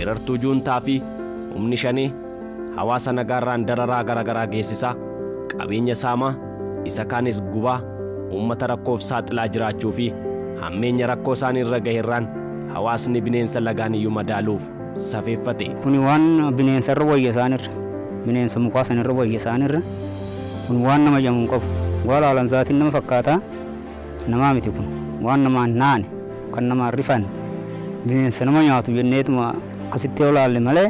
Weerartuu juuntaa fi humni shanee hawaasa nagaarraan dararaa garaagaraa geessisaa, qabeenya saamaa, isa kaanis gubaa, uummata rakkoof saaxilaa jiraachuu fi hammeenya rakkoo isaanii irra gaheerraan hawaasni bineensa lagaan iyyuu madaaluuf safeeffate. Kuni waan bineensa irra wayya isaanirra, bineensa mukaa san irra wayya isaanirra. Kun waan nama jedhamu hin qabu. Waa laalan zaatiin nama fakkaataa namaa miti kun. Waan namaan naane, kan namaan rifan, bineensa nama nyaatu jenneetuma akkasitti yoo laalle malee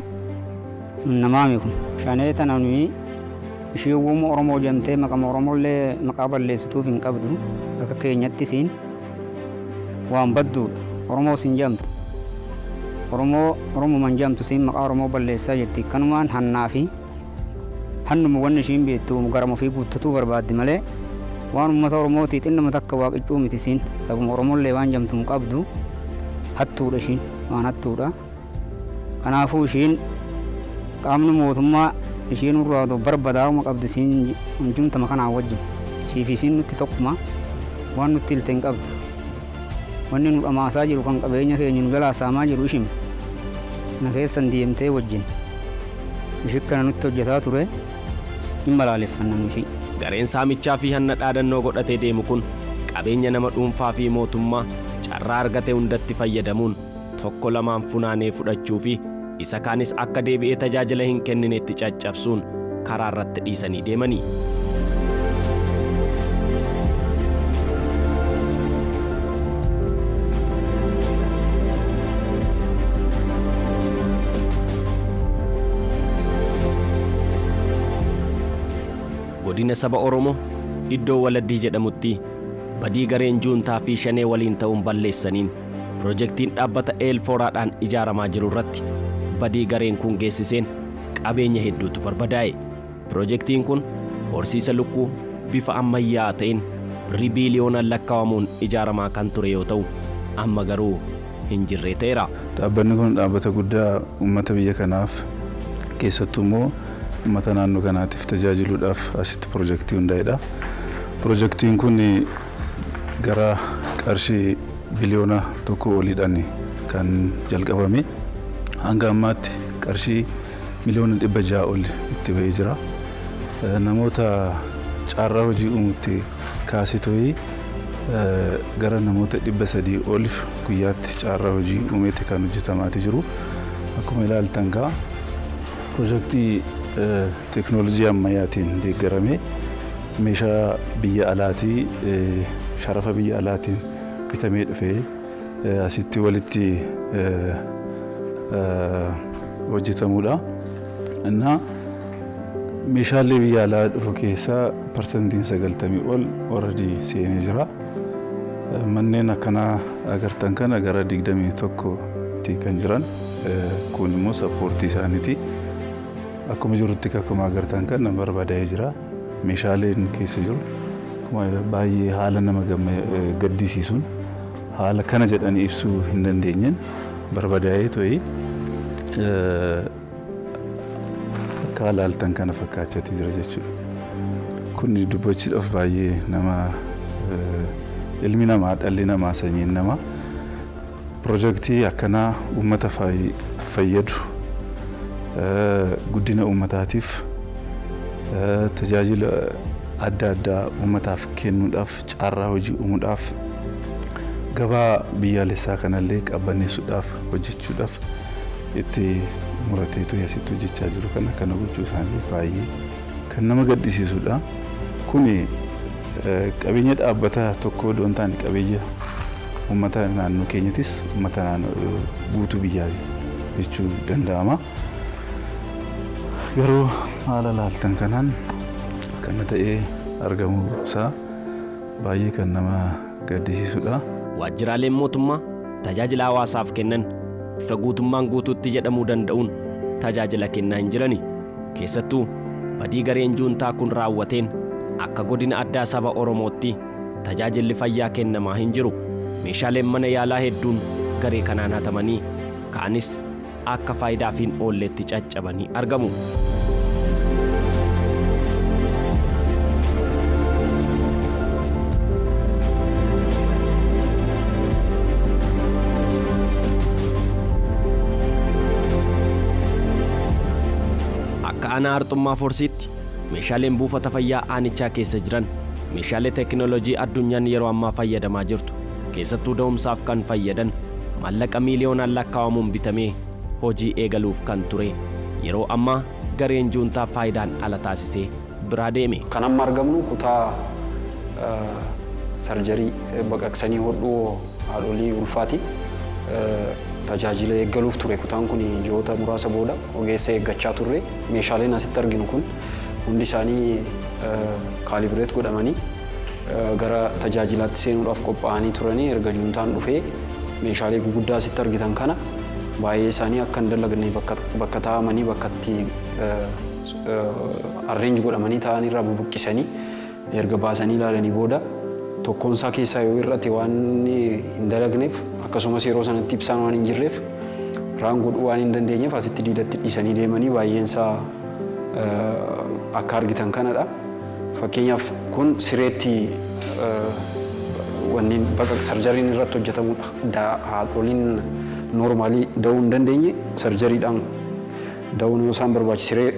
namaa miti kun. Shanee tana nuyi ishii uuma Oromoo jedhamtee maqama Oromollee maqaa balleessituuf hin qabdu. Akka keenyatti isiin waan badduudha. Oromoo siin jedhamtu. Oromoo Oromuman jedhamtu siin maqaa Oromoo balleessaa jirti. Kanumaan hannaa fi hannuma wanni ishiin beektu garama ofii guuttatuu barbaaddi malee waan uummata Oromootii xinnuma takka waaqiccuu miti isiin. Sabuma Oromollee waan jedhamtu hin qabdu. Hattuudha ishiin, waan hattuudha. Kanaafuu ishiin qaamni mootummaa ishiin irraa barbadaa'uma qabdi isiin hunjumtama kanaan wajjin. Ishii fi isiin nutti tokkuma waan nutti hilte hin qabdu. Wanni nu dhamaasaa jiru kan qabeenya keenya nu jalaa saamaa jiru ishima. Kana keessan deemtee wajjin ishii kana nutti hojjetaa ture hin balaaleffanna nu ishii. Gareen saamichaa fi hanna dhaadannoo godhatee deemu kun qabeenya nama dhuunfaa fi mootummaa carraa argate hundatti fayyadamuun tokko lamaan funaanee fudhachuu fi isa kaanis akka deebi'ee tajaajila hin kenninetti caccabsuun karaa irratti dhiisanii deemanii. Godina saba Oromoo iddoo Waladdii jedhamutti badii gareen juuntaa fi shanee waliin ta'uun balleessaniin pirojektiin dhaabbata Eelfooraadhaan ijaaramaa jiru irratti badii gareen kun geessiseen qabeenya hedduutu barbadaa'e. Pirojektiin kun horsiisa lukkuu bifa ammayyaa'aa ta'een birrii biiliyoonaan lakkaa'amuun ijaaramaa kan ture yoo ta'u amma garuu hin jirree ta'eera. Dhaabbanni kun dhaabbata guddaa uummata biyya kanaaf keessattuu immoo uummata naannoo kanaatiif tajaajiluudhaaf asitti pirojektii hundaa'edha. Pirojektiin kun gara qarshii biliyoona 1 oliidhaan kan jalqabame. Hanga ammaatti qarshii miliyoona 600 ol itti ba'ee jira. Namoota carraa hojii uumutti kaasee to'ii gara namoota 300 oliif guyyaatti carraa hojii uumeetti kan hojjetamaati jiru. Akkuma ilaaltan kaa pirojektii teekinooloojii ammayyaatiin deeggaramee meeshaa biyya alaatii sharafa biyya alaatiin bitamee dhufee asitti walitti hojjetamudha. Innaa meeshaalee biyya alaa dhufu keessaa 90% ol already seenee jira. Manneen akkanaa agartan kana gara 21tti kan jiran kun immoo sappoortii isaaniiti. Akkuma jirutti akkuma agartan kana barbadaa'ee jira. Meeshaaleen keessa jiru baay'ee haala nama gaddisiisuun haala kana jedhanii ibsuu hin dandeenyeen barbadaa'ee to'ii akka ilaaltan kana fakkaachaa jira jechuudha. Kun dubbachuudhaaf baay'ee nama ilmi namaa dhalli namaa sanyiin namaa pirojektii akkanaa uummata fayyadu guddina uummataatiif tajaajila adda addaa uummataaf kennuudhaaf carraa hojii uumuudhaaf gabaa biyyaalessaa kanallee qabbaneessuudhaaf hojjechuudhaaf itti murateetu asitti hojjechaa jiru kana kana gochuu isaaniif baay'ee kan nama gaddisiisudha. Kuni qabeenya dhaabbata tokko odoo hin taane qabeenya uummata naannoo keenyatis uummata naannoo guutuu biyyaa jechuu danda'ama. Garuu haala laaltan kanaan akkana ta'ee argamuu isaa baay'ee kan nama gaddisiisudha. Waajjiraaleen mootummaa tajaajila hawaasaaf kennan bifa guutummaan guutuutti jedhamuu danda'uun tajaajila kennaa hin jirani. Keessattuu badii gareen juuntaa kun raawwateen akka godina addaa saba Oromootti tajaajilli fayyaa kennamaa hin jiru. Meeshaaleen mana yaalaa hedduun garee kanaan hatamanii kaanis akka faayidaaf hin oolletti caccabanii argamu. Aanaa Arxummaa Forsiitti meeshaaleen buufata fayyaa aanichaa keessa jiran meeshaalee teekinooloojii addunyaan yeroo ammaa fayyadamaa jirtu, keessattuu da'umsaaf kan fayyadan, maallaqa miiliyoonaan lakkaa'amuun bitamee hojii eegaluuf kan ture yeroo ammaa gareen juuntaa faayidaan ala taasisee biraa deeme. Kan amma argamnu kutaa surgery baqaqsanii hodhuu haadholii ulfaati. Tajaajila eeggaluuf ture kutaan kun ji'oota muraasa booda ogeessa eeggachaa turre. Meeshaaleen asitti arginu kun hundi isaanii calibrate godhamanii gara tajaajilaatti seenuudhaaf qophaa'anii turanii erga juuntaan dhufee meeshaalee guguddaa asitti argitan kana baay'ee isaanii akka hin dalagne bakka taa'amanii, bakka itti arrange godhamanii taa'anii irraa bubuqqisanii erga baasanii ilaalanii booda tokkoon isaa keessaa yoo hir'ate waan hin dalagneef, akkasumas yeroo sanatti ibsaan waan hin jirreef raan godhuu waan hin dandeenyeef asitti diidatti dhiisanii deemanii baay'een isaa akka argitan kanadha. Fakkeenyaaf, kun sireetti wanni baqa surgeryn irratti hojjetamudha. Haadholiin normally da'uu hin dandeenye surgerydhaan da'uun yoo isaan barbaachisu siree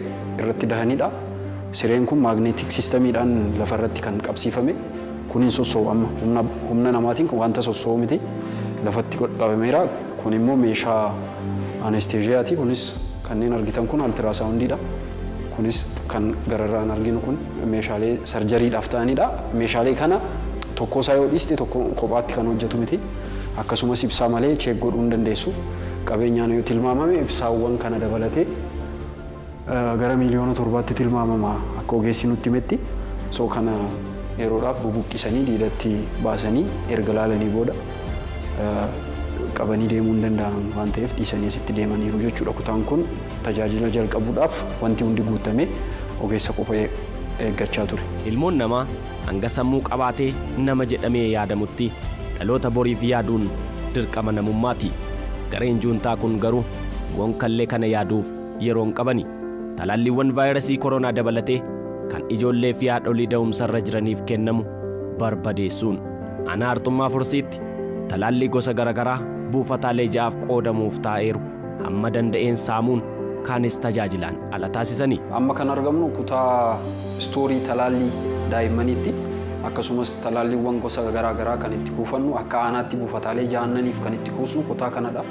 irratti dahanidha. Sireen kun magnetic systemiidhaan lafarratti kan qabsiifame, kun hin sossoo'u, amma humna namaatiin wanta sossoo'u miti, lafatti qabameera. Kun immoo meeshaa anesthesiaati. Kunis kanneen argitan kun ultrasoundiidha. Kunis kan gararraan arginu kun meeshaalee surgerydhaaf ta'anidha. Meeshaalee kana tokko isaa yoo dhiiste tokko kophaatti kan hojjetu miti. Akkasumas ibsaa malee check godhuu hin dandeessu. Qabeenyaan yoo tilmaamame ibsaawwan kana dabalatee gara 7 miiliyoona tilmaamama akka ogeessi nutti himetti. So kana yeroodhaaf bubuqqisanii diidatti baasanii erga laalanii booda qabanii deemuu hin danda'an waan ta'eef dhiisanii asitti deemaniiru jechuudha. Kutaan kun tajaajila jalqabuudhaaf wanti hundi guutamee ogeessa qofa eeggachaa ture. Ilmoon namaa hanga sammuu qabaatee nama jedhamee yaadamutti dhaloota boriif yaaduun dirqama namummaati. Gareen juuntaa kun garuu gonkallee kana yaaduuf yeroo hin qabani. Talaalliiwwan vaayirasii koronaa dabalatee kan ijoollee fi haadholii da'umsarra jiraniif kennamu barbadeessuun, Aanaa Arxummaa Fursiitti talaallii gosa garaagaraa buufataalee ja'aaf qoodamuuf taa'eeru hamma danda'een saamuun kaanis tajaajilaan ala taasisani. Amma kan argamnu kutaa store talaallii daa'immaniitti, akkasumas talaalliiwwan gosa garaagaraa kan itti kuufannu, akka aanaatti buufataalee jahannaniif kan itti kuusnu kutaa kanadha.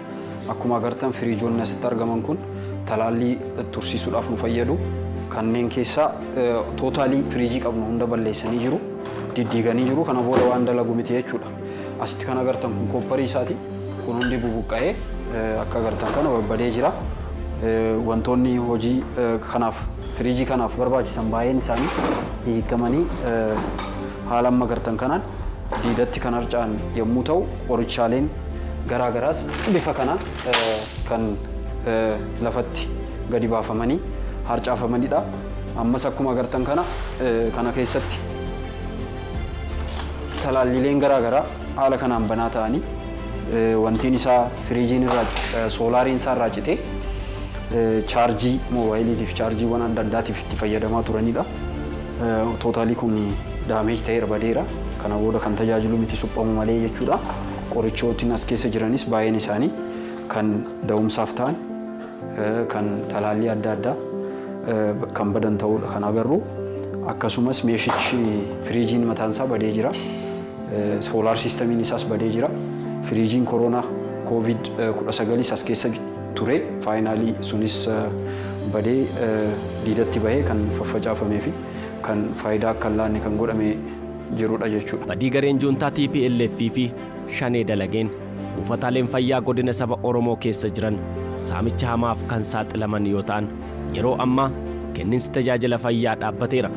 Akkuma agartan firiijoonni asitti argaman kun talaallii tursiisuudhaaf nu fayyadu. Kanneen keessaa totally firiijii qabnu hunda balleessanii jiru. Diddiiganii jiru. Kana booda waan dalagu miti jechuudha. Asitti kan agartan kun copper isaati. Kun hundi bubuqqa'ee akka agartan kana barbadee jira. Wantoonni hojii kanaaf, firiijii kanaaf barbaachisan baay'een isaanii hiikamanii haala amma agartan kanaan diidatti kan harca'an yommuu ta'u, qorichaaleen garaa garaas bifa kanaan kan lafatti gadi baafamanii harcaafamanidha. Ammas akkuma agartan kana keessatti talaalliileen garaa garaa haala kanaan banaa ta'anii, wantiin isaa firiijiin irraa soolariin isaa irraa citee chaarjii moobaayiliitiif, chaarjiiwwan adda addaatiif itti fayyadamaa turanidha. Totally kun damage ta'eera, badeera. Kana booda kan tajaajilu miti, suphamu malee jechuudha. Qorichootiin as keessa jiranis baay'een isaanii kan da'umsaaf ta'an, kan talaallii adda addaa kan badan ta'uudha kan agarru. Akkasumas meeshichi firiijiin mataan isaa badee jira. Solar systemiin isaas badee jira. Firiijiin koronaa COVID 19 as keessa ture. Finally sunis badee diidatti bahee kan faffacaafamee fi kan faayidaa akka hin laanne kan godhamee jirudha jechuudha. Badii gareen juuntaa TPLF fi Shanee dalageen buufataaleen fayyaa godina saba Oromoo keessa jiran saamicha hamaaf kan saaxilaman yoo ta'an, yeroo ammaa kenninsi tajaajila fayyaa dhaabbateera.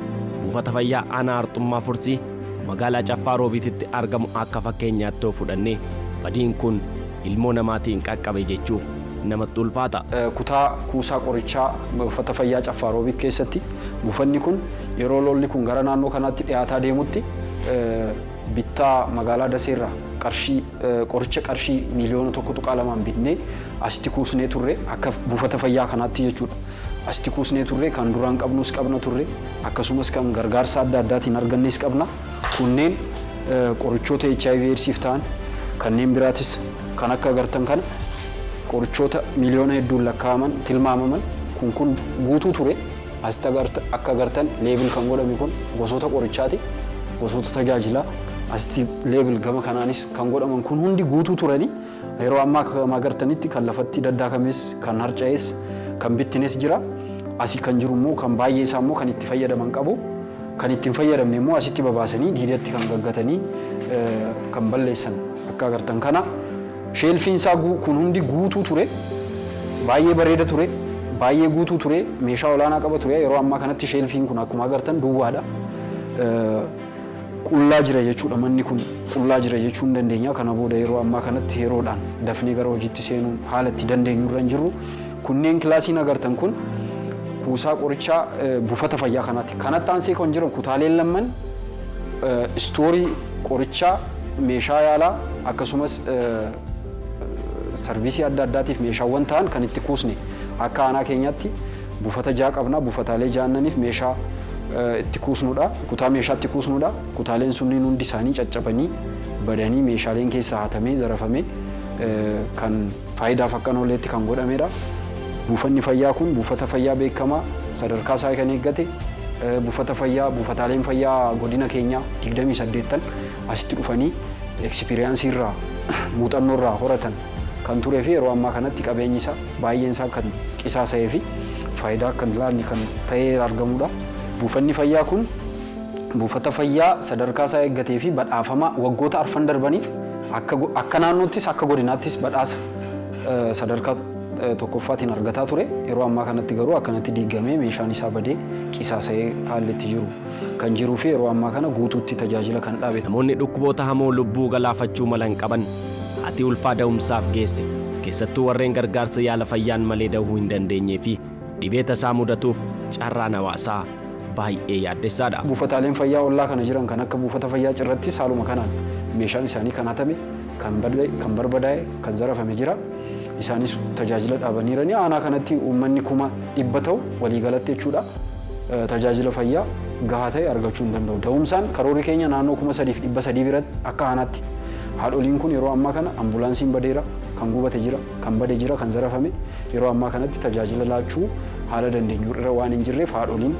Buufata fayyaa Aanaa Arxummaa Fursii magaalaa Caffaa Roobiititti argamu akka fakkeenyaatti yoo fudhannee, badiin kun ilmoo namaatiin qaqqabe jechuuf namatti ulfaata. Kutaa kuusaa qorichaa buufata fayyaa Caffaa Roobiit keessatti, buufanni kun yeroo lolli kun gara naannoo kanaatti dhiyaataa deemutti bittaa magaalaa Daseerraa qarshii qoricha qarshii 1.2 miiliyoonaan bitnee asitti kuusnee turre, akka buufata fayyaa kanaatti jechuudha. Asitti kuusnee turre, kan duraan qabnus qabna turre, akkasumas kan gargaarsa adda addaatiin argannes qabna. Kunneen qorichoota HIV AIDSiif ta'an kanneen biraatis kan akka agartan kana qorichoota miiliyoona hedduun lakkaa'aman tilmaamaman kun guutuu ture. Asitti akka agartan label kan godhame kun gosoota qorichaati. Gosoota tajaajilaa asitti label gama kanaanis kan godhaman kun hundi guutuu turanii yeroo ammaa akkuma agartanitti kan lafatti daddaakames, kan harca'es, kan bittines jira. Asii kan jiru immoo kan baay'ee isaa immoo kan itti fayyadaman qabu. Kan ittiin fayyadamne immoo asitti babaasanii diidatti kan gaggatanii kan balleessan akka agartan kana. Shelfiin isaa kun hundi guutuu ture. Baay'ee bareeda ture. Baay'ee guutuu ture. Meeshaa olaanaa qaba ture. Yeroo ammaa kanatti shelfiin kun akkuma agartan duwwaadha. Qullaa jira jechuudha, manni kun qullaa jira jechuu hin dandeenya. Kana booda yeroo ammaa kanatti yeroodhaan dafnee gara hojiitti seenuun haala itti dandeenyu irra hin jirru. Kunneen kilaasiin agartan kun kuusaa qorichaa buufata fayyaa kanaati. Kanatti aansee kan jiran kutaaleen lamman istoorii qorichaa, meeshaa yaalaa, akkasumas sarviisii adda addaatiif meeshaawwan ta'an kan itti kuusne. Akka aanaa keenyaatti buufata ja'a qabna. Buufataalee ja'annaniif meeshaa itti kuusnudha. Kutaa meeshaa itti kuusnudha. Kutaaleen sunniin hundi isaanii caccabanii badanii, meeshaaleen keessaa hatamee zarafamee kan faayidaaf akka hin oolletti kan godhamedha. Buufanni fayyaa kun buufata fayyaa beekamaa sadarkaa isaa kan eeggate buufata fayyaa, buufataaleen fayyaa godina keenyaa 28 asitti dhufanii experience irraa, muuxannoo irraa horatan kan turee fi yeroo ammaa kanatti qabeenyi isaa baay'een isaa kan qisaasa'ee fi faayidaa kan laanne kan ta'ee argamudha. Buufanni fayyaa kun buufata fayyaa sadarkaa isaa eeggatee fi badhaafama waggoota arfan darbaniif akka naannoottis akka godinaattis badhaasa sadarkaa tokkoffaatiin argataa ture. Yeroo ammaa kanatti garuu akkanatti diigamee, meeshaan isaa badee, qisaasa'ee haalli itti jiru kan jiruu fi yeroo ammaa kana guutuutti tajaajila kan dhaabe. Namoonni dhukkuboota hamoo lubbuu galaafachuu malan qaban, haati ulfaa da'umsaaf geesse, keessattuu warreen gargaarsa yaala fayyaan malee dahuu hin dandeenyee fi dhibee tasaa mudatuuf carraan hawaasaa baay'ee yaaddessaadha. Buufataaleen fayyaa ollaa kana jiran kan akka buufata fayyaa cirrattis haaluma kanaan meeshaan isaanii kan hatame, kan bade, kan barbadaa'e, kan zarafame jira. Isaanis tajaajila dhaabaniirani. Aanaa kanatti uummanni 100,000 ta'u waliigalatti jechuudha. Tajaajila fayyaa gahaa ta'e argachuu hin danda'u. Da'umsaan karoorri keenya naannoo 3,300 biratti akka aanaatti. Haadholiin kun yeroo ammaa kana ambulaansiin badeera, kan gubate jira, kan bade jira, kan zarafame. Yeroo ammaa kanatti tajaajila laachuu haala dandeenyu irra waan hin jirreef haadholiin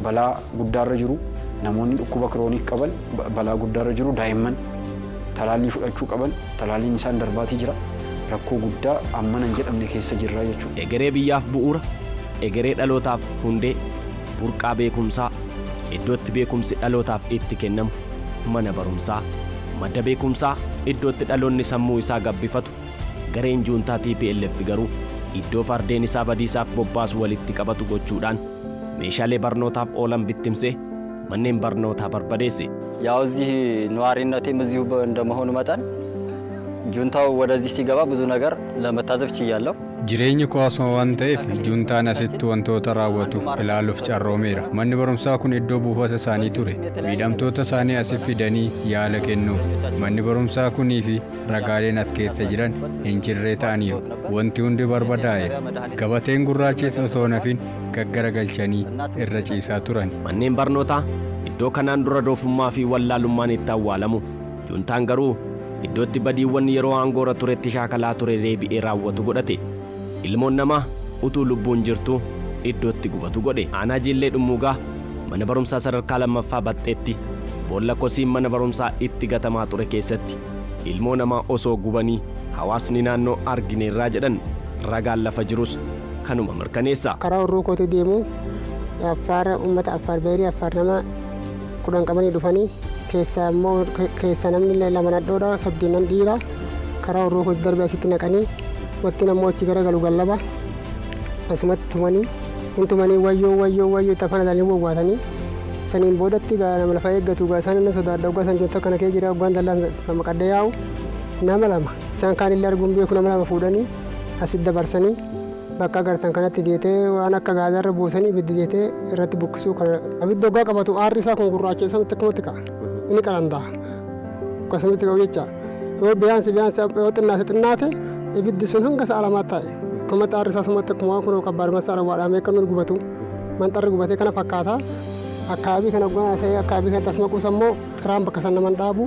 balaa guddaarra jiru. Namoonni dhukkuba chronic qaban balaa guddaarra jiru. Daa'imman talaallii fudhachuu qaban talaalliin isaan darbaatii jira. Rakkoo guddaa ammana hin jedhamne keessa jirra jechuudha. Egeree biyyaaf bu'uura, egeree dhalootaaf hundee, burqaa beekumsaa, iddootti beekumsi dhalootaaf itti kennamu, mana barumsaa, madda beekumsaa, iddootti dhaloonni sammuu isaa gabbifatu, gareen juuntaa TPLF garuu iddoo fardeen isaa badiisaaf bobbaasu walitti qabatu gochuudhaan meeshaalee barnootaaf oolan bittimsee manneen barnootaa barbadeesse. ያው እዚህ ነዋሪነቴም እዚሁ እንደመሆኑ መጠን ጁንታው ወደዚህ ሲገባ ብዙ ነገር ለመታዘብ ችያለሁ። Jireenyi koo asuma waan ta'eef juuntaan asitti wantoota raawwatu ilaaluuf carroomeera. Manni barumsaa kun iddoo buufata isaanii ture. Miidhamtoota isaanii asi fidanii yaala kennuuf. Manni barumsaa kunii fi ragaaleen as keessa jiran hin jirree ta'aniiru. Wanti hundi barbadaa'eera. Gabateen gurraachis osoo nafin gaggaragalchanii irra ciisaa turan. Manneen barnootaa iddoo kanaan dura doofummaa fi wallaalummaan itti awwaalamu, juuntaan garuu iddootti badiiwwan yeroo aangoorra turetti shaakalaa ture deebi'ee raawwatu godhate. Ilmoon namaa utuu lubbuun jirtu iddootti gubatu godhe. Aanaa Jillee Dhummuugaa mana barumsaa sadarkaa lammaffaa Baxxeetti boolla kosiin mana barumsaa itti gatamaa ture keessatti ilmoo namaa osoo gubanii hawaasni naannoo argineerraa jedhan, ragaan lafa jirus kanuma mirkaneessa. Karaa horruu kootii deemu Affaar, uummata Affaar, beerii Affaar nama 10 qabanii dhufanii, keessaa immoo keessa namni lama nadhoodha, saddeetan dhiira. Karaa horruu kootii darbee asitti naqanii, watti nammoo achi garagalu gallaba asumatti tumanii hin tumanii, "Wayyoo, wayyoo, wayyoo" itti afaan isaanii wawwaatanii. Saniin boodatti gaa nama lafa eeggatu gaa isaan inni sodaadha. Waggaa san jirtu akkana kee jira. Waggaan dallaa maqadda yaa'u nama lama isaan kaan illee arguun beeku, nama lama fuudhanii asitti dabarsanii bakka agartan kanatti deetee waan akka gaazaarra buusanii ibiddi deetee irratti buqqisuu. Kana abidda waggaa qabatu aarri isaa kun gurraacha samitti akkamatti ka'a, inni qalandaa akkasumatti ka'u jecha. Yoo biyaansi biyaansi yoo xinnaate xinnaate ibiddi sun hanga sa'a 2 taa'e akkamatti aarri isaa sumatti akkuma waan kun kabbaar masaara waadhamee akka nu gubatu manxarri gubatee kana fakkaata. Akkaabii kana waggaa akkaabii kanatti asuma quusammoo xiraan bakka san naman dhaabu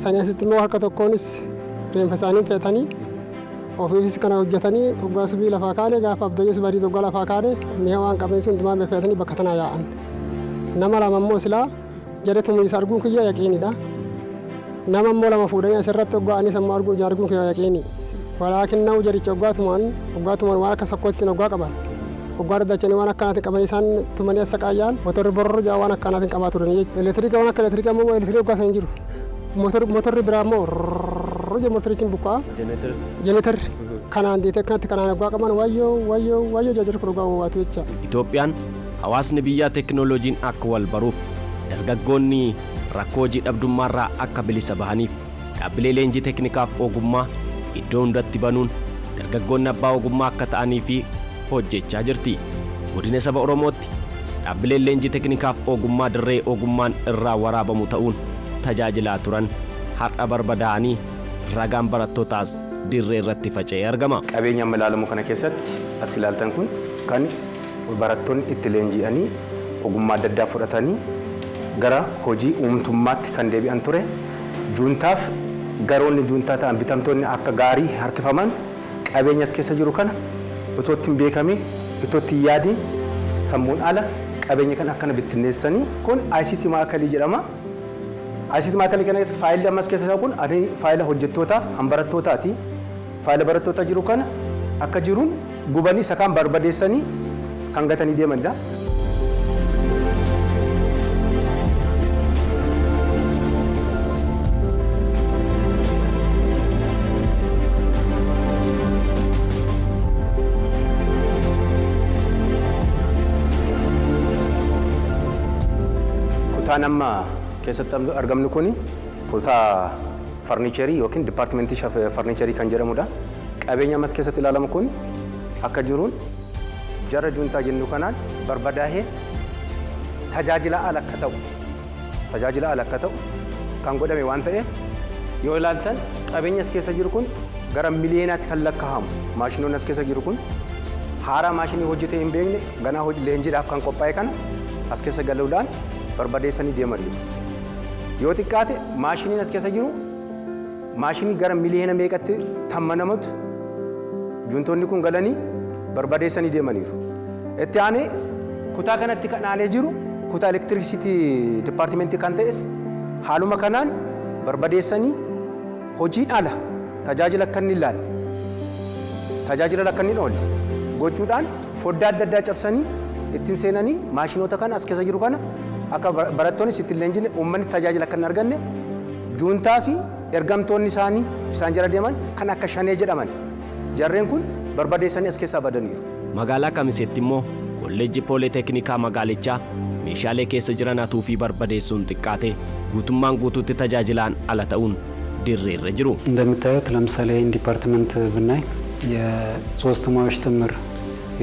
sanii asitti immoo harka tokkoonis reenfa isaanii fe'atanii. Ofiifis kana hojjetanii hoggaa subii lafaa kaane gaafa abdayyees barii hoggaa lafaa kaane mi'a waan qabeen sun hundumaa fe'atanii bakka tanaa yaa'an. Nama lama immoo silaa jedhetu isa arguun kiyya yaqiinidha. Nama immoo lama fuudhanii asirratti hoggaa anis ammoo arguun kiyya yaqiini. Walaakin na'u jaricha hoggaatumaan waan akka sokkootti hoggaa qaban. Hoggaa daddachanii waan akkanaatiin qaban isaan tumanii as saqaayyaan motorri bororro jaa waan akkanaatiin qabaa turani. Elektiriika waan akka elektiriika immoo elektiriika hoggaa sana hin jiru. Motorri biraa immoo rojja motorichi hin buqqaa. Jeneetarri kanaan deetee akkanatti kanaan hoggaa qaban wayyoo wayyoo wayyoo jajjarri kun hoggaa waatu jecha. Itoophiyaan hawaasni biyyaa teekinooloojiin akka wal baruuf dargaggoonni rakkoo hojii dhabdummaarraa akka bilisa bahaniif dhaabbilee leenjii teeknikaaf ogummaa iddoo hundatti banuun dargaggoonni abbaa ogummaa akka ta'anii fi hojjechaa jirti. Godina saba Oromootti dhaabbileen leenjii teeknikaaf ogummaa dirree ogummaan irraa waraabamu ta'uun tajaajilaa turan har'a barbadaa'anii ragaan barattootaas dirree irratti faca'ee argama. Qabeenya amma ilaalamu kana keessatti as ilaaltan kun kan barattoonni itti leenji'anii ogummaa adda addaa fudhatanii gara hojii uumtummaatti kan deebi'an ture. Juuntaaf garoonni juuntaa ta'an bitamtoonni akka gaarii harkifaman qabeenya as keessa jiru kana otoo itti hin beekamin otoo itti hin yaadin sammuun ala qabeenya kana akkana bittinneessanii kun ICT maakalii jedhama. ICT maakalii kana keessatti faayilli ammas keessa jiru kun faayila hojjettootaaf han barattootaati. Faayila barattootaa jiru kana akka jiruun gubanii isa kaan barbadeessanii kan gatanii deemanidha. Kutaan amma keessatti argamnu kuni kutaa farniicherii yookiin dipaartimentii farniicherii kan jedhamudha. Qabeenya ammas keessatti ilaalamu kun akka jiruun jara juuntaa jennu kanaan barbadaahee tajaajila ala akka ta'u tajaajila ala akka ta'u kan godhame waan ta'eef yoo ilaaltan qabeenya as keessa jiru kun gara miliyoonaatti kan lakkaa'amu maashinoonni as keessa jiru kun haaraa maashinii hojjetee hin beekne ganaa leenjiidhaaf kan qophaa'e kana as keessa galuudhaan barbadeessanii deemaniiru. Yoo xiqqaate maashiniin as keessa jiru maashinii gara miliyoona meeqatti tammanamatu juuntonni kun galanii barbadeessanii deemaniiru. Itti aanee kutaa kanatti kan aanee jiru kutaa elektirisiitii dipaartimentii kan ta'es haaluma kanaan barbadeessanii hojiin ala tajaajila akka inni hin laalle tajaajila akka inni hin oolle gochuudhaan foddaa adda addaa cabsanii ittiin seenanii maashinoota kana as keessa jiru kana akka barattoonnis ittiin leenjine uummanni tajaajila akka hin arganne juuntaa fi ergamtoonni isaanii isaan jala deeman kan akka shanee jedhaman jarreen kun barbadeessanii as keessaa badaniiru. Magaalaa Kamiseetti immoo kolleejjii pooleteknikaa magaalichaa meeshaalee keessa jiran hatuu fi barbadeessuun xiqqaate guutummaan guutuutti tajaajilaan ala ta'uun dirree irra jiru. እንደምታዩት ለምሳሌ ይህን ዲፓርትመንት ብናይ የሶስት ሙያዎች ጥምር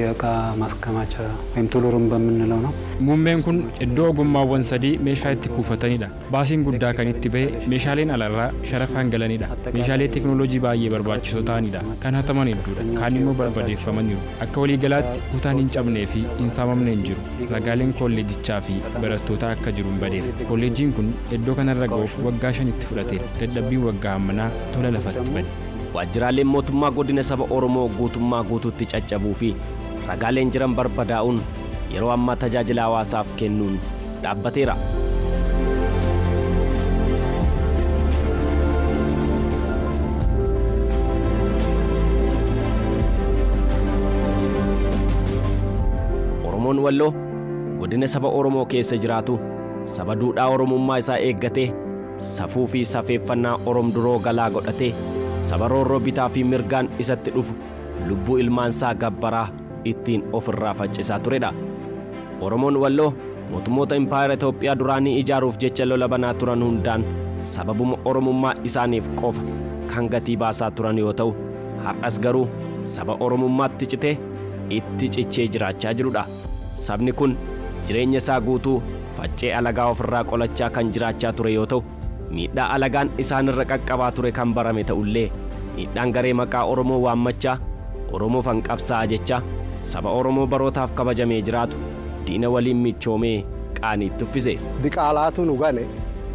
የእቃ ማስቀመጫ ወይም ቱል ሩም በምንለው ነው። Muummeen kun iddoo ogummaawwan sadii meeshaa itti kuufatanidha. Baasiin guddaa kan itti bahe meeshaaleen alarraa sharafaan galanidha. Meeshaalee teekinooloojii baay'ee barbaachisoo ta'anidha. Kan hataman hedduudha. Kaan immoo barbadeeffamaniiru. Akka waliigalaatti kutaan hin cabnee fi hin saamamne hin jiru. Ragaaleen kolleejjichaa fi barattootaa akka jiru hin badeera. Kolleejjiin kun iddoo kanarra ga'uuf waggaa 5tti fudhateera. Dadhabbiin waggaa hammanaa tola lafatti bade. Waajjiraaleen mootummaa godina saba Oromoo guutummaa guutuutti caccabuu fi ragaaleen jiran barbadaa'uun yeroo ammaa tajaajila hawaasaaf kennuun dhaabbateera. Oromoon Walloo godina saba Oromoo keessa jiraatu saba duudhaa Oromummaa isaa eeggatee safuu fi safeeffannaa Orom duroo galaa godhatee saba roorroo bitaa fi mirgaan isatti dhufu lubbuu ilmaansaa gabbaraa ittiin ofirraa faccisaa turedha. Oromoon Walloo mootummoota impaayera Itoophiyaa duraanii ijaaruuf jecha lola banaa turan hundaan sababuma Oromummaa isaaniif qofa kan gatii baasaa turan yoo ta'u har'as garuu saba Oromummaatti citee itti cichee jiraachaa jirudha. Sabni kun jireenya isaa guutuu faccee alagaa ofirraa qolachaa kan jiraachaa ture yoo ta'u miidhaa alagaan isaanirra qaqqabaa ture kan barame ta'ullee miidhaan garee maqaa Oromoo waammachaa Oromoof hanqabsaa jecha saba Oromoo barootaaf kabajamee jiraatu diina waliin michoomee qaaniitti uffise. Diqaalaatu nu gane,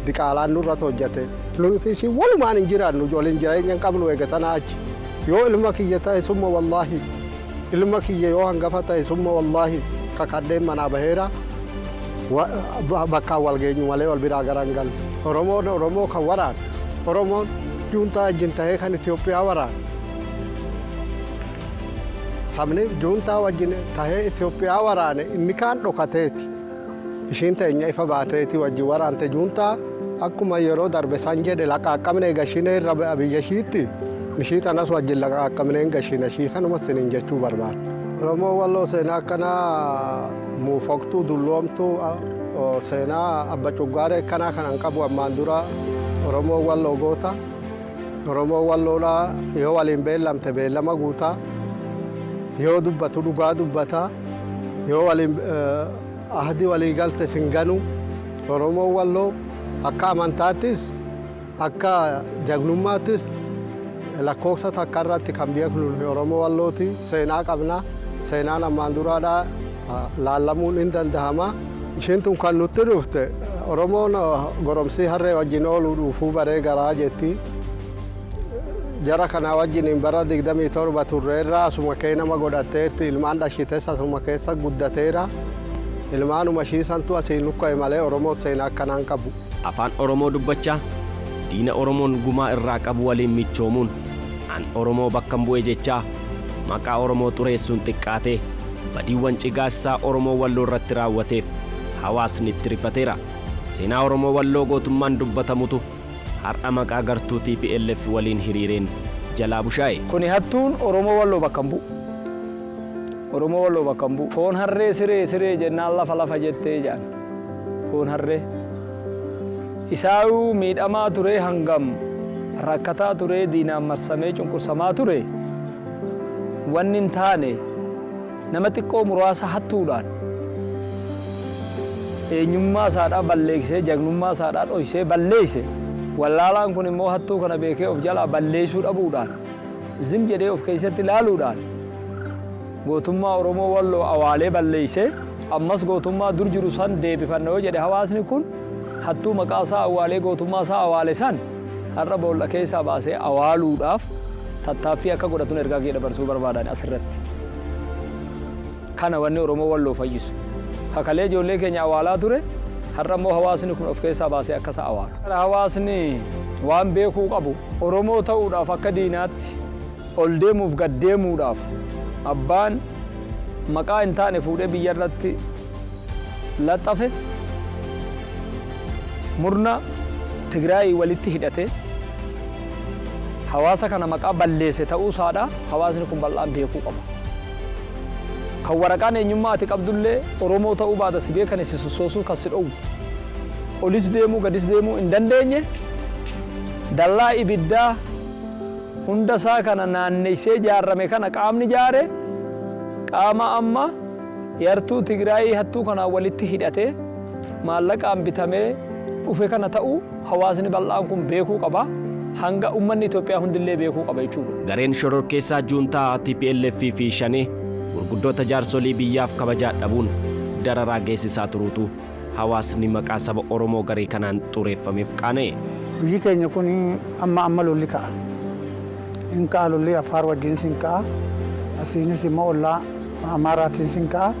diqaalaan nurratti hojjete. Nuyi fi ishii walumaan hin jiraannu, waliin jireenya hin qabnu eega tanaa achi. Yoo ilma kiyya ta'e, summa wallaahi, ilma kiyya yoo hangafa ta'e, summa wallaahi, kakadheen manaa baheera. Bakkaan wal geenyu malee wal biraa garan galu. Oromoon Oromoo kan waraan, Oromoon juuntaa wajjin ta'ee kan Itoophiyaa waraan. Sabni juuntaa wajjin tahee Itoophiyaa waraane inni kaan dhokateeti. Ishiin teenya ifa baateeti wajjin waraante juuntaa. Akkuma yeroo darbe san jedhe, laqaaqqamne gashinee irra biyya ishiitti, ishii tanas wajjin laqaaqqamneen gashina ishii kanuma sinin jechuu barbaada. Oromoo Walloo seenaa akkanaa muufoktuu dulloomtuu, seenaa abba cuggaaree akkanaa kanan qabu ammaan dura. Oromoo Walloo goota. Oromoo Walloodhaa yoo waliin beellamte beellama guutaa, yoo dubbatu dhugaa dubbataa, yoo waliin ahdi walii galte sin ganu. Oromoo Walloo akka amantaattis akka jagnummaattis lakkoofsa takka irratti kan beeknu Oromoo Wallooti. Seenaa qabna. Seenaan ammaan duraadhaa laallamuun hin dandahama. Ishiin tun kan nutti dhufte, Oromoon goromsii harree wajjin ooluu dhuufuu baree garaa jetti. Jara kana wajjin bara 27 turreerra. Asuma kee nama godhatteerti. Ilmaan dhashites asuma keessa guddateera. Ilmaanuma ishiisantu asiin nukka'e malee Oromoon seenaa akkanaan qabu. Afaan Oromoo dubbachaa diina Oromoon gumaa irraa qabu waliin michoomuun, an Oromoo bakka bu'e jechaa maqaa Oromoo xureessuun xiqqaatee, badiiwwan cigaasisaa Oromoo Walloo irratti raawwateef hawaasni itti rifateera. Seenaa Oromoo Walloo gootummaan dubbatamutu har'a maqaa gartuu TPLF waliin hiriireen jalaa bushaa'e. Kuni hattuun Oromoo Walloo bakka hin bu'u. Oromoo Walloo bakka hin bu'u. Foon harree siree siree jennaan lafa lafa jettee jedhan. Foon harree. Isaayuu miidhamaa ture, hangam rakkataa ture, diinaan marsamee cunqursamaa ture. Wanni hin taane nama xiqqoo muraasa hattuudhaan eenyummaa isaadhaa balleeksee, jagnummaa isaadhaa dhoysee balleeyse. Wallaalaan kun immoo hattuu kana beekee of jalaa balleessuu dhabuudhaan, zim jedhee of keessatti ilaaluudhaan, gootummaa Oromoo Walloo awaalee balleeyse. Ammas gootummaa dur jiru san deebifanna yoo jedhe, hawaasni kun hattuu maqaa isaa awwaalee gootummaa isaa awaale san har'a boolla keessaa baasee awaaluudhaaf tattaaffii akka godhatun ergaa kiyya dabarsuu barbaadan asirratti. Kana wanni Oromoo Walloo fayyisu. Kakalee ijoollee keenya awaalaa ture, har'a immoo hawaasni kun of keessaa baasee akka isa awaalu. Hawaasni waan beekuu qabu, Oromoo ta'uudhaaf akka diinaatti ol deemuuf gad deemuudhaaf abbaan maqaa hin taane fuudhee biyya irratti laxafe murna Tigraayii walitti hidhatee hawaasa kana maqaa balleesse ta'uu isaadha hawaasni kun bal'aan beekuu qaba. Kan waraqaan eenyummaa ati qabdullee Oromoo ta'uu baata si beekan si sossoosuu kan si dhowwu. Olis deemuu gadis deemuu hin dandeenye, dallaa ibiddaa hunda isaa kana naanneessee ijaarame kana qaamni ijaare qaama amma yartuu Tigraayii hattuu kanaan walitti hidhatee maallaqaan bitamee dhufe kana ta'uu hawaasni bal'aan kun beekuu qaba. Hanga uummanni Itoophiyaa hundillee beekuu qaba jechuudha. Gareen shororkeessaa juuntaa TPLF fi Shanee gurguddoota jaarsolii biyyaaf kabajaa dhabuun dararaa geessisaa turuutu hawaasni maqaa saba Oromoo garee kanaan xureeffameef qaana'e. Biyyi keenya kun amma amma lolli ka'a. In ka'a lolli, Affaar wajjinis in ka'a. Asiinis immoo ollaa Amaaraatiinis in ka'a.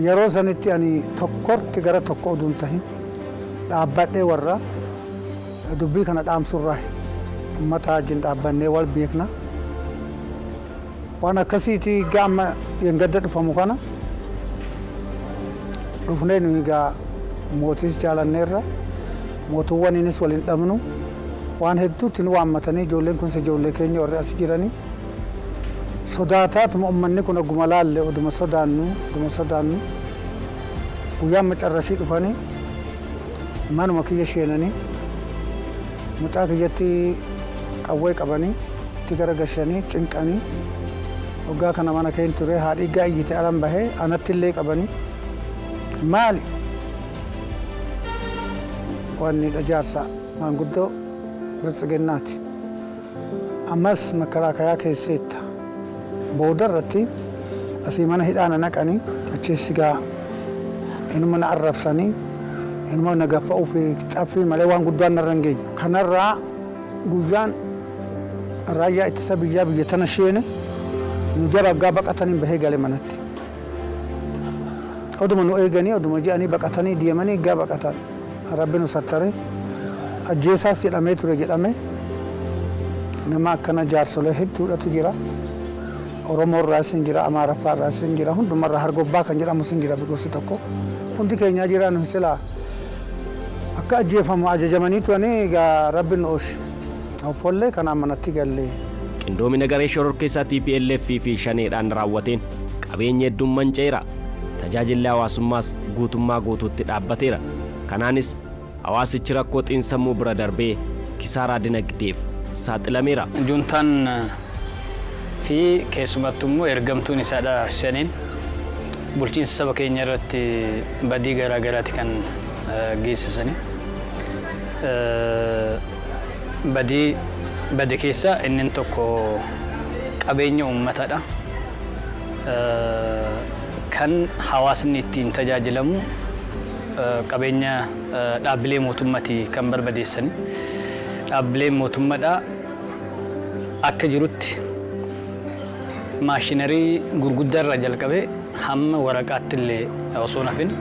Yeroo sanitti ani tokkorti gara tokko utuu hin tahin dhaabbadhee warra dubbii kana dhaamsurraa uummata wajjin dhaabbannee wal beekna. Waan akkasiiti egaa amma dheengadda dhufamu kana dhufnee nuyi egaa mootiis jaalanneerra, mootuwwaniinis wal hin dhabnu, waan hedduutti nu waammatanii. Ijoolleen kunis ijoollee keenya warri as jiranii sodaataatuma ummanni kun ogguma laalle oduma sodaannu oduma sodaannu guyyaan macarrashii dhufanii manuma kiyya sheenanii, mucaa kiyyatti qawwee qabanii itti garagashanii cinqanii. Waggaa kana mana keen ture. Haadhi iggaa iyyite, alan bahee anatti illee qabanii, maali wanni jaarsa maanguddoo Biltsiginnaati, ammas makkalaakayaa keesseetta. Booda irratti asii mana hidhaa na naqanii, achis gaa inuma na arrabsanii, inuma na gaffa'uu fi caffii malee waan guddaan narra hin geenye. Kanarraa guyyaan Raayyaa ittisa biyyaa biyya tana sheene nu jara aggaa baqatanii bahee gale manatti. Oduma nu eeganii, oduma je'anii baqatanii deemanii, gaa baqatan Rabbi nu sattare. Ajjeesaas jedhamee ture jedhame. Nama akkana jaarsolee hedduudhatu jira. Oromoo irraas hin jira, Amaaraffaa irraas hin jira, hundumarraa Hargobbaa kan jedhamus hin jira. Gosi tokko hundi keenyaa jira. Nu silaa akka ajjeefamu ajajamanii turanii, egaa Rabbi nu ooshe. Offollee kanaan manatti galle. Qindoomina garee shororkeessaa TPLF fi Shaneedhaan raawwateen qabeenyi hedduun manca'eera. Tajaajilli hawaasummaas guutummaa guutuutti dhaabbateera. Kanaanis hawaasichi rakkoo xiinsammuu bira darbee kisaaraa dinagdeef saaxilameera. Juntaan fi keessumattuu immoo ergamtuun isaadha Shaneen bulchiinsa saba keenya irratti badii garaa garaati kan geessisani. Badii bade keessaa inni tokko qabeenya uummataadha. Kan hawaasni ittiin tajaajilamu qabeenya dhaabbilee mootummaati kan barbadeessani. Dhaabbileen mootummaadha akka jirutti maashinarii gurguddaa irraa jalqabee hamma waraqaatti illee osoo hafin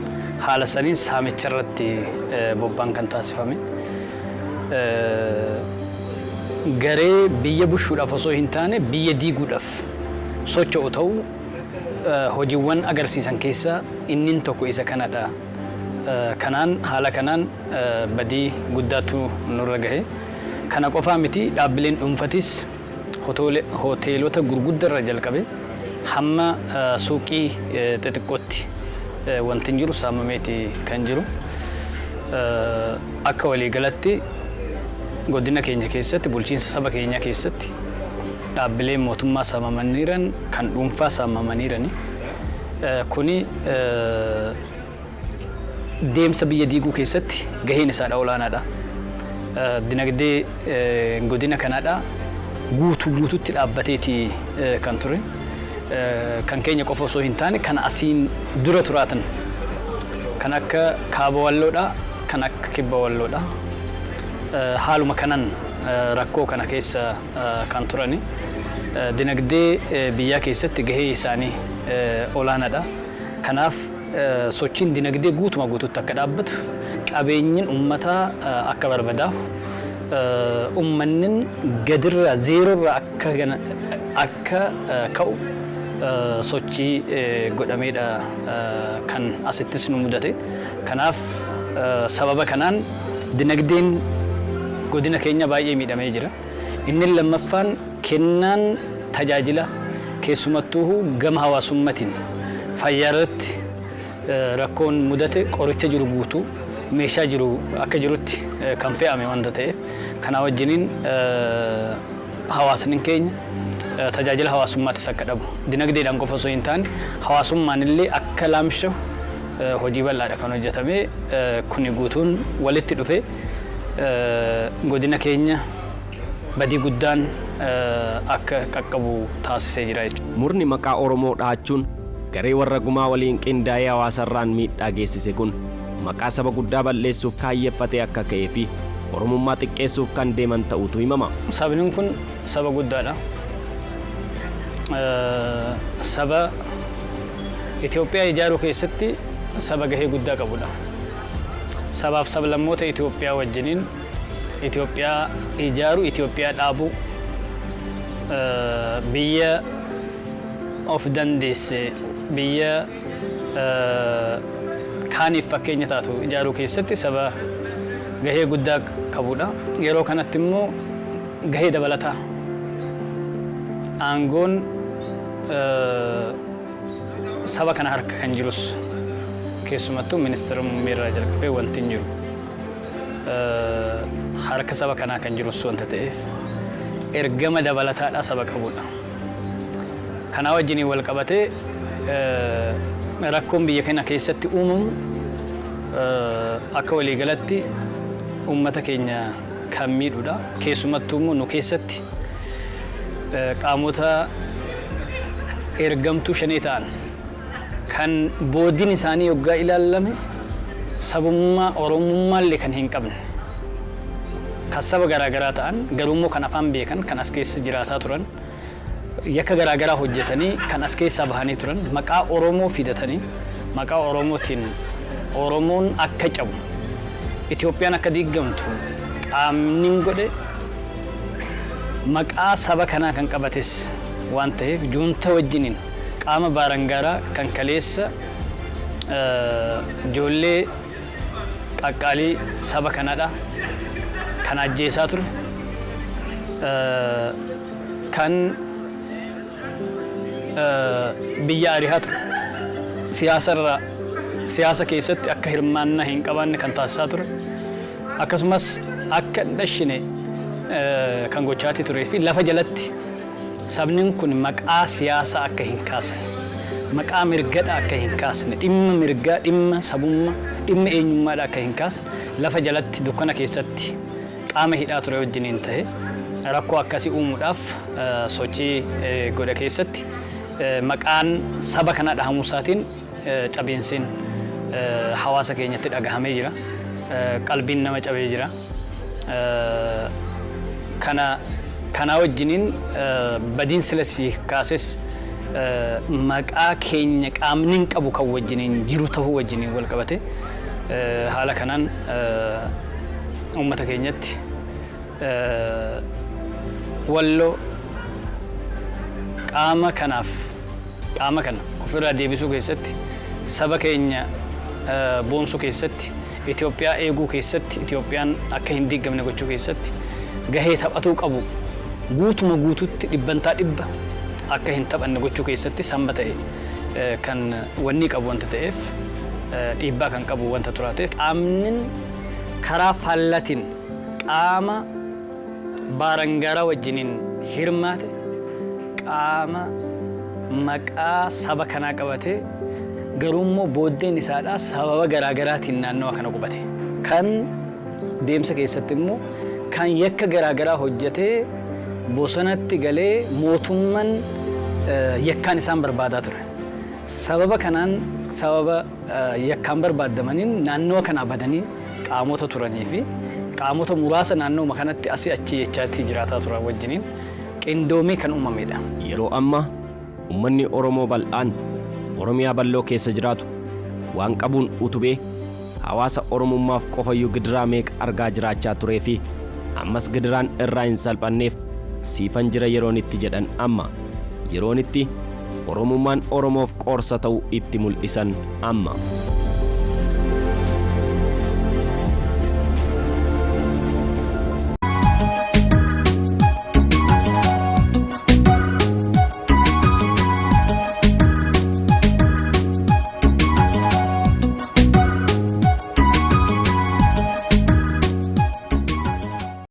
haala saniin saamicha irratti bobba'an kan taasifame. Garee biyya bushuudhaaf osoo hin taane biyya diiguudhaaf socho'u ta'uu hojiiwwan agarsiisan keessaa inni tokko isa kanadha. Kanaan haala kanaan badii guddaatu nurra gahe. Kana qofaa miti, dhaabbileen dhuunfatis hoteelota gurguddaa irra jalqabe hamma suuqii xixiqqootti wanti hin jiru saamameeti kan jiru. Akka waliigalatti godina keenya keessatti, bulchiinsa saba keenyaa keessatti dhaabbileen mootummaa saamamaniiran, kan dhuunfaa saamamaniirani. Kuni deemsa biyya diiguu keessatti gaheen isaadha olaanaadha. Dinagdee godina kanaadha guutuu guututti dhaabbateeti kan ture. Kan keenya qofa osoo hin taane kan asiin dura turaatan kan akka Kaaba Walloodha, kan akka Kibba Walloodha. Haaluma kanan rakkoo kana keessa kan turani. Dinagdee biyyaa keessatti gahee isaanii olaanaadha. Kanaaf sochiin dinagdee guutuma guututti akka dhaabbatu, qabeenyin uummataa akka barbadaa'u, uummannin gadirraa zeeroorraa akka akka ka'u sochii godhameedha kan asittis nu mudate. Kanaaf sababa kanaan dinagdeen godina keenya baay'ee miidhamee jira. Inni lammaffaan kennaan tajaajila, keessumattuu gama hawaasummatiin fayyaa irratti rakkoon mudate, qoricha jiru guutuu, meeshaa jiru akka jirutti kan fe'ame wanta ta'eef, kana wajjiniin hawaasni keenya tajaajila hawaasummaattis akka dhabu, dinagdeedhaan qofa osoo hin taane hawaasummaan illee akka laamshahu hojii bal'aadha kan hojjetame. Kuni guutuun walitti dhufe godina keenya badii guddaan akka qaqqabu taasisee jira jechuudha. Murni maqaa Oromoo dhahachuun garee warra gumaa waliin qindaa'ee hawaasarraan miidhaa geessise kun maqaa saba guddaa balleessuuf kaayyeffatee akka ka'ee fi Oromummaa xiqqeessuuf kan deeman ta'utu himama. Sabni kun saba guddaadha. Saba Itoophiyaa ijaaruu keessatti saba gahee guddaa qabudha. Sabaaf sablammoota Itoophiyaa wajjiniin Itoophiyaa ijaaru, Itoophiyaa dhaabuu, biyya of dandeesse, biyya kaaniif fakkeenya taatu ijaaruu keessatti saba gahee guddaa qabudha. Yeroo kanatti immoo gahee dabalataa aangoon saba kana harka kan jirus, keessumattuu ministeera muummee irraa jalqabee wanti hin jiru harka saba kanaa kan jirus wanta ta'eef, ergama dabalataadha saba qabudha. Kanaa wajjiniin wal qabatee rakkoon biyya kana keessatti uumamu akka waliigalatti uummata keenya kan miidhudha. Keessumattuu immoo nu keessatti qaamota ergamtuu Shanee ta'an kan boodiin isaanii yoggaa ilaalame sabummaa Oromummaallee kan hin qabne. Kan saba garaagaraa ta'an garuummoo kan afaan beekan kan as keessa jiraataa turan yakka garaagaraa hojjetanii kan as keessaa bahanii turan maqaa Oromoo fidatanii maqaa Oromootiin Oromoon akka cabu Itoophiyaan akka diigamtu qaamni godhe maqaa saba kanaa kan qabates waan ta'eef juunta wajjiniin qaama baarangaaraa kan kaleessa ijoollee qaqqaalii saba kanadha kan ajjeesaa ture kan biyya arihaa ture siyaasarraa siyaasa keessatti akka hirmaannaa hin qabaanne kan taasisaa ture akkasumas akka hin dhashine kan gochaati turee fi lafa jalatti sabni kun maqaa siyaasaa akka hin kaasne maqaa mirgadha akka hin kaasne dhimma mirgaa dhimma sabummaa dhimma eenyummaadha akka hin kaasne lafa jalatti dukkana keessatti qaama hidhaa ture wajjiniin ta'e rakkoo akkasii uumuudhaaf sochii godhe keessatti maqaan saba kanaa dhahamuu isaatiin cabiinsiin hawaasa keenyatti dhagahamee jira. Qalbiin nama cabee jira. Kana kanaa wajjiniin badiin sila si kaases maqaa keenya qaamni hin qabu kan wajjiniin jiru ta'uu wajjiniin wal qabate haala kanaan uummata keenyatti Walloo qaama kanaaf qaama kana ofirraa deebisuu keessatti saba keenya boonsuu keessatti Itoophiyaa eeguu keessatti Itoophiyaan akka hin diigamne gochuu keessatti gahee taphatuu qabu guutuma guututti 100% akka hin taphanne gochuu keessatti samba ta'e kan wanni qabu wanta ta'eef dhiibbaa kan qabu wanta turaateef qaamnin karaa faallatiin qaama baarangaaraa wajjiniin hirmaate qaama maqaa saba kanaa qabate garuummoo booddeen isaadhaa sababa garaagaraatiin naannawa kana qubate. Kan deemsa keessatti immoo kan yakka garaagaraa hojjetee bosonatti galee mootummaan yakkaan isaan barbaadaa ture. Sababa kanaan sababa yakkaan barbaadamaniin naannawa kanaa badanii qaamota turanii fi qaamota muraasa naannoo kanatti asii achi jechaatti jiraataa turan wajjiniin qindoomee kan uumamedha. Yeroo ammaa uummanni Oromoo bal'aan Oromiyaa bal'oo keessa jiraatu waan qabuun utubee hawaasa Oromummaaf qofayyuu gidiraa meeqa argaa jiraachaa turee fi ammas gidiraan irraa hin salphanneef siifan jira yeroon itti jedhan amma yeroon itti Oromummaan Oromoof qorsa ta'uu itti mul'isan amma.